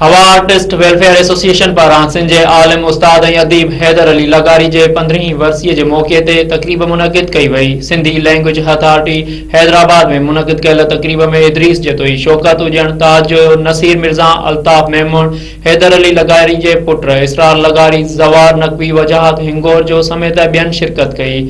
هوا artist welfare association پاران سنڌ جي عالم، استاد ۽ اديب حيدر علي لغاري جي پندرهين ورسيء جي موقعي تي تقريب منعقد ڪئي وئي. سنڌي لئنگئيج اٿارٽي حيدرآباد ۾ منعقد ڪيل تقريب ۾ ادريس جتوئي، شوڪت اڄڻ، تاج جويو، نصير مرزا، الطاف ميمڻ، حيدر علي لغاري جي پٽ اسرار لغاري، زوار نقوي، وجاهت هنگورجو سميت ٻين شرڪت ڪئي.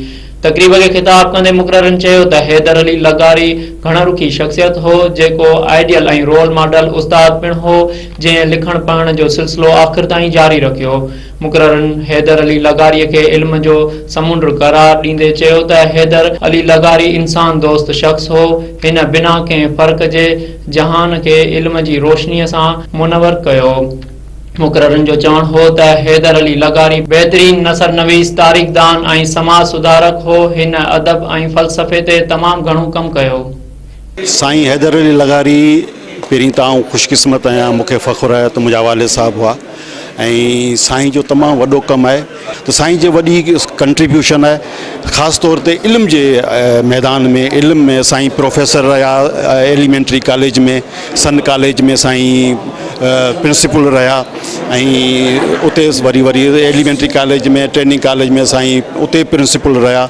تقريب کي خطاب ڪندي مقررن چيو ته حيدر علي لغاري گهڻ رخي شخصيت هو، جيڪو آئيڊيل ۽ رول ماڊل استاد پڻ هو، جنهن لکڻ پڙهڻ جو سلسلو آخر تائين جاري رکيو. مقررن حيدر علي لغاري کي علم جو سمنڊ قرار ڏيندي چيو ته حيدر علي لغاري انسان دوست شخص هو، هن بنا ڪنهن فرق جي جهان کي علم جي روشنيء سان منور ڪيو. مقررن جو چوڻ هو ته حيدر علي لغاري بهترين نثر نويس، تاريخدان ۽ سماج سڌارڪ هو، هن ادب ۽ فلسفي تي تمام گهڻو ڪم ڪيو. سائين حيدر علي لغاري پهرين ته آئون خوش قسمت آهيان مون کي فخر آهي ته منهنجا والد صاحب هئا ۽ سائين جو تمام وڏو ڪم آهي ته سائين جي وڏي ڪنٽريبيوشن آهي خاص طور تي علم جي ميدان ۾ علم ۾ سائين پروفيسر رهيا ايليمينٽري ڪاليج ۾ سن ڪاليج ۾ سائين پرنسپل رهيا ۽ اتي وري وري ايليمينٽري ڪاليج ۾ ٽريننگ ڪاليج ۾ سائين اتي پرنسپل رهيا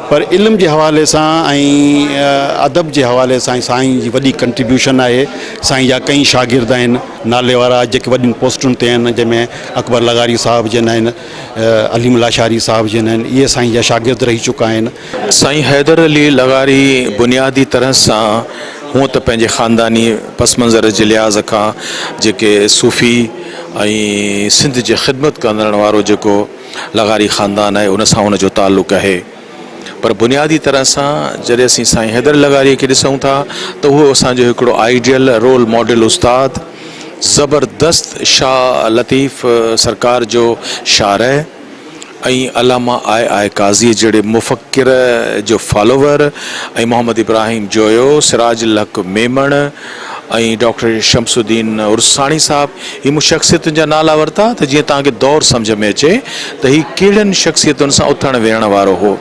پر علم جي حوالي سان ۽ ادب جي حوالي سان سائين جي وڏي ڪنٽريبيوشن آهي سائين جا ڪئين شاگرد آهن نالي وارا جيڪي وڏين پوسٽن تي آهن جنهن ۾ اڪبر لغاري صاحب جن آهن عليم لاشاري صاحب جن آهن اهي سائين جا شاگرد رهي چڪا آهن. سائين حيدر علي لغاري بنيادي طرح سان هونء ته پنهنجي خانداني پس منظر جي لحاظ کان جيڪي صوفي ۽ سنڌ جي خدمت ڪندڙن وارو جيڪو لغاري خاندان آهي ان سان هن جو تعلق آهي پر بنيادي طرح سان جڏهن اسين سائين حيدر لغاري کي ڏسون ٿا ته اهو اسان جو هڪڙو آئيڊيل رول ماڊل استاد زبردست شاهه لطيف سرڪار جو شارح ۽ علامه آء آء قاضيء جهڙي مفڪر جو فالوور ۽ محمد ابراهيم جويو، سراج الحق ميمڻ ۽ ڊاڪٽر شمس الدين عرساڻي صاحب هي مون شخصيتن جا نالا ورتا ته جيئن توهان کي دور سمجهه ۾ اچي ته هي ڪهڙين شخصيتن سان اٿڻ ويهڻ وارو هو.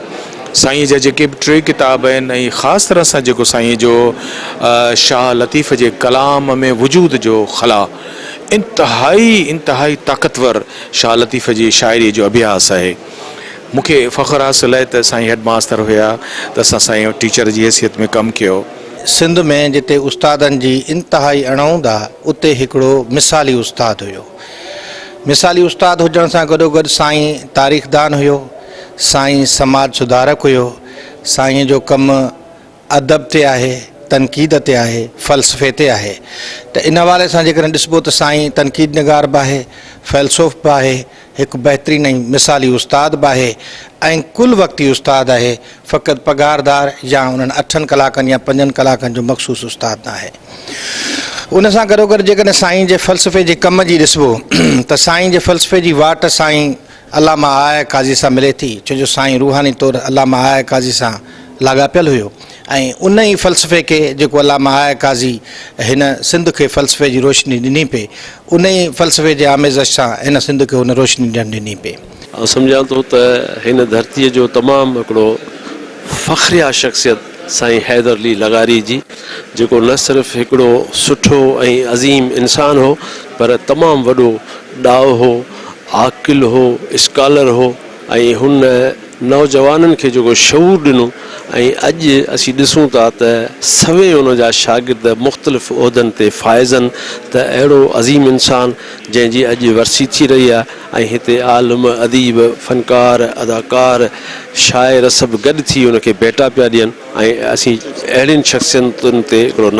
سائينء جا جيڪي به ٽي ڪتاب آهن ۽ خاص طرح سان جيڪو سائينء جو شاهه لطيف جي ڪلام ۾ وجود جو خلا انتهائي انتهائي طاقتور شاهه لطيف جي شاعريء جو اڀياس آهي. مون کي فخر حاصل آهي ته سائين هيڊ ماستر هيا ته اسان سائين ٽيچر جي حيثيت ۾ ڪم ڪيو. سنڌ ۾ جتي استادن جي انتهائي اڻهوند آ اتي هڪڙو مثالي استاد هيو. مثالي استاد هجڻ سان گڏوگڏ سائين تاريخدان هيو، سائين سماج سڌارڪ هيو، سائين جو ڪم ادب تي آهي، تنقيد تي آهي، فلسفي تي آهي ته ان حوالي سان جيڪڏهن ڏسبو ته سائين تنقيد نگار به آهي، فيلسوف به آهي، هڪ بهترين ۽ مثالي استاد به آهي ۽ ڪل وقتي استاد آهي، فقط پگهاردار يا انهن اٺن ڪلاڪن يا پنجن ڪلاڪن جو مخصوص استاد ناهي. ان سان گڏوگڏ جيڪڏهن سائين جي فلسفي جي ڪم جي ڏسبو ته سائين جي فلسفي جي واٽ سائين علامه آء آء قاضي سان ملي ٿي، ڇو جو سائين روحاني طور علامه آء آء قاضي سان لاڳاپيل هيو ۽ ان ئي فلسفي کي جيڪو علامه آء آء قاضي هن سنڌ کي فلسفي جي روشني ڏني پئي، ان ئي فلسفي جي آميزش سان هن سنڌ کي هن روشني ڏيڻ ڏني پئي. آئون سمجهان ٿو ته هن ڌرتيء جو تمام هڪڙو فخريه شخصيت سائين حيدر علي لغاري جي جيڪو نه صرف هڪڙو سٺو ۽ عظيم انسان هو پر تمام وڏو ڏاهو هو، عاقل هو، اسڪالر هو ۽ هن نوجوانن کي جيڪو شعور ڏنو ۽ اڄ اسين ڏسون ٿا ته سوين ان جا شاگرد مختلف عهدن تي فائز آهن ته اهڙو عظيم انسان جنهن جي اڄ ورسي ٿي رهي آهي ۽ هتي عالم، اديب، فنڪار، اداڪار، شاعر سڀ گڏ ٿي ان کي ڀيٽا پيا ڏين ۽ اسين اهڙين شخصيتن تي هڪڙو.